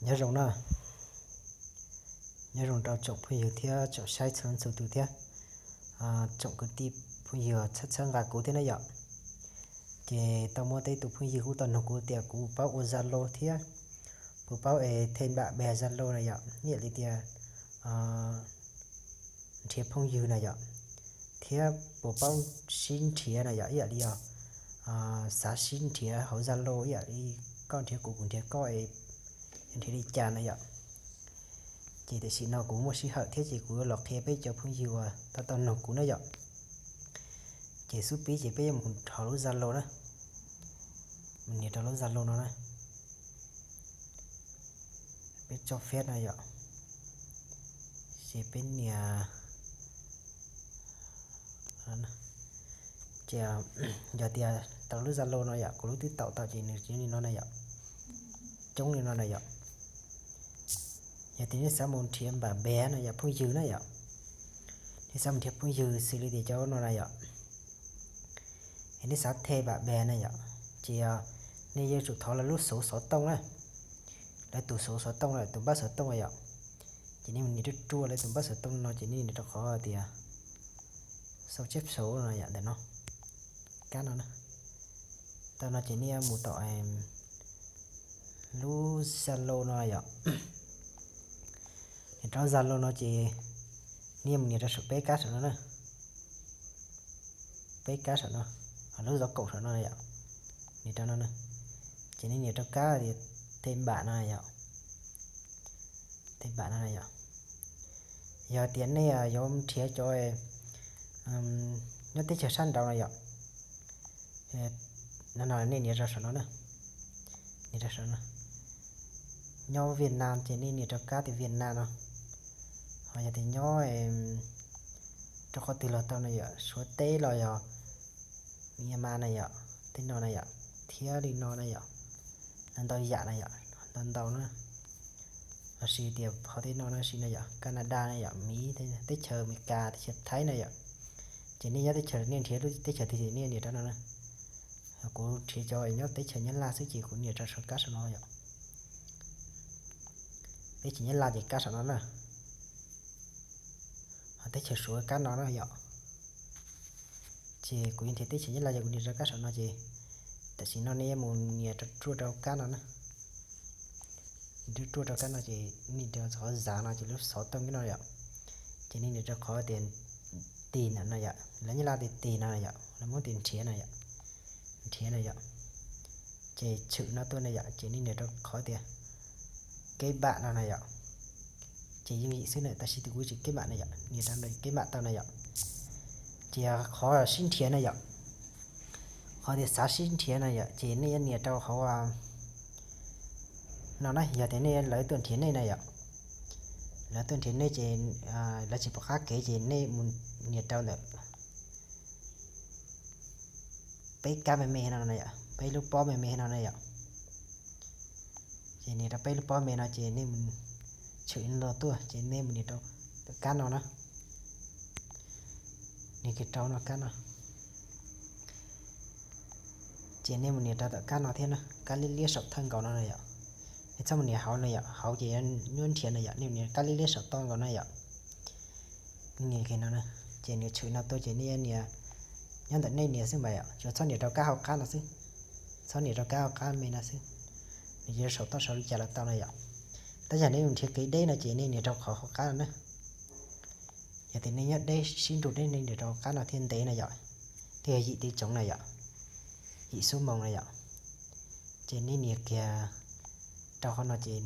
Nyob zoo na, nyob zoo rau tsoom phooj ywg thiab tsoom saib txhua leej txhua tus thiab tsoom kwv tij phooj ywg txhawb txhawb nqa kuv thiab na yom. Ces tau muaj tej tus phooj ywg kuj tau nug kuv tias kuv paub ua Zalo thiab kuv paub es them npam npeg Zalo na yom, ib yam li tias nrhiav phooj ywg na yom, thiab puas paub sib nrhiav na yom, ib yam li os, xav sib nrhiav hauv Zalo ib yam li koj nrhiav kuv, kuv nrhiav koj, nrhiav li cas na yom. Ces tam sim no kuv muaj sij hawm thiab ces kuv yuav los qhia peb cov phooj ywg uas tau tau nug kuv na yom. Ces xub pib ces peb yuav mus rau lub Zalo na, nias rau lub Zalo no na. Peb tso fiab no yom, ces peb nias, ces yog tias tau lub Zalo no yom, kuv lub twb tau tau ces nws li no na yom, coob li no na yom. Yog tias nej xav mus nrhiav npam npeg no yom, phooj ywg na yom, nej xav mus nrhiav phooj ywg xws li tias cov no na yom, es nej xav them npam npeg na yom, ces nej yuav tsum thov lawv lub xuv xov tooj na, lawv tus xuv xov tooj na, tus npawb xov tooj na yom. Ces nej mus nias ruaj ruaj lawv tus npawb xov tooj no ces nej nias rau qhov tias sau chép số no yom, ntawm no, kab no na. Tau no ces nej mus tom lub Zalo no yom. Nias rau Zalo no ces nej mus nias rau saum peb kab saum no na, peb kab saum no, lub zov koom saum no yom, nias rau no na. Ces nej nias rau kab tias them npam no yom, them npam no yom. Yog tias nej yuav nrhiav cov nyob teb chaws sab nraud no yom, no no nej nias rau saum no na, nias rau saum no. Nyob Việt Nam ces nej nias rau kab tias Việt Nam no. Ho yog tias nyob rau qhov twg los tau na yom, Suav teb los yog Myanmar na yom, tej no na yom, thiab li no na yom, ntau yam na yom, ntau ntau na. Lossis tias qhov tej no na sis no yom, Canada na yom, Miv, teb chaws Amelikas, teb chaws Thaib na yom. Ces nej nyob teb chaws, nej nrhiav lub teb chaws twg ces nej nias rau no na. Kuv nrhiav cov nyob teb chaws Nyab Laj xwb ces kuv nias rau saum kab saum no yom. Teb chaws Nyab Laj ces kab saum no na. Ho teb chaws Suav kab no na yom. Ces kuv yuav nrhiav teb chaws Nyab Laj ces kuv nias rau kab saum no ces tam sim no nej yuav mus nias rau ruaj rau kab no na. Nias ruaj ruaj rau kab no ces nej nias rau qhov zav no ces lub xov tooj no yom. Ces nej nias rau qhov tias tìm no yom, lawv Nyab Laj tias tìm no yom, lawv Hmoob tias nrhiav no yom, nrhiav no yom. Ces tshwm no tuaj na yom, ces nej nias rau qhov tias kết bạn no na yom. Ces yooj yim xwb na, tab sis tus kuv tsis kết bạn na yom, nias rau kết bạn tau na yom. Ces qhov sib nrhiav na yom, qhov tias xav sib nrhiav na yom, ces nej yuav nias rau hauv no na, yog tias nej, lawv tuaj nrhiav nej na yom, lawv tuaj nrhiav nej ces lawv tsis pom qab kev ces nej mus nias rau ntawm peb kab me me no na yom, peb lub pob me me no na yom. Ces nias rau peb lub pob me no ces nej mus tshwm no tuaj ces nej mus nias rau tom kab no na. Nias kiag rau no kab no. Ces nej mus nias rau tom kab no thiab na, kab liab liab saum thawj nkaus no na yom. Nej txhob mus nias hauv no yom, hauv ces nyuaj nrhiav na yom, nej mus nias kab liab liab saum toj nkaus na yom. Nias kiag no na, ces nws tshwm no tuaj ces nej nias, nyob ntawm nej nias xwb mas yom, tsuas txhob nias rau kab hauv qab no xwb, txhob nias rau kab hauv qab me no xwb. Nws yuav saum toj saum li cas los tau na yom. Tab yog nej mus nrhiav kev deb no ces nej nias rau qhov hauv qab no na. Yog tias nej nyob deb sib nrug deb nej nias rau hauv qab no thiaj ntev na yom, thiaj yim teb tsoov na yom, yim xuab moos na yom. Ces nej nias kiag rau qhov no ces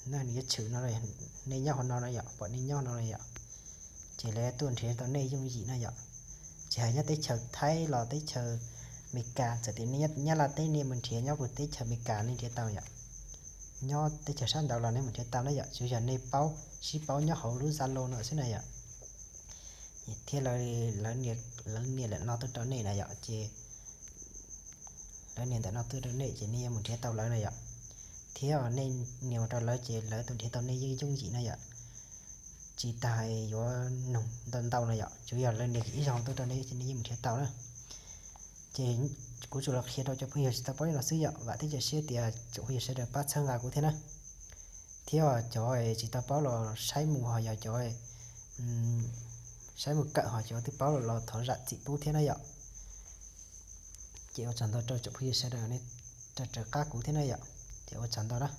nws yuav tshwm no, nej nyob qhov no na yom, pom nej nyob no na yom. Ces lawv tuaj nrhiav tau nej yooj yim na yom. Tsis hais nyob teb chaws Thaib los teb chaws Amelikas, txawm tias nej nyob Nyab Laj teb nej mus nrhiav nyob puag teb chaws Amelikas nej nrhiav tau yom. Nyob teb chaws sab nraud los nej mus nrhiav tau na yom, tsuas yog nej paub, sib paub nyob hauv lub Zalo no xwb na yom. Thiab lawv nias lawm no tuaj rau nej na yom, ces lawv nias ntawm no tuaj rau nej ces nej yuav mus nrhiav tau lawv na yom. Thiab nej nias mus rau lawv ces lawv tuaj nrhiav tau nej yeej yooj yim na yom. Tsis tas yuav nug ntau ntau na yom, tsuas yog lawv nias ib zaug tuaj rau nej ces nej yeej mus nrhiav tau na. Ces kuv tsuas los qhia rau cov phooj ywg tsis tau paub li no xwb yom, vam thiab cia siab tias tsoom phooj ywg sawv daws pab txhawb nqa kuv thiab na. Thiab cov tsis tau paub los saib mus ho yog cov saib mus kawm ho cov twb paub los thov zam txim pub thiab na yom. Ces ua tsaug ntau rau tsoom phooj ywg sawv daws nej raws qab kuv thiab na yom. Ces ua tsaug ntau na.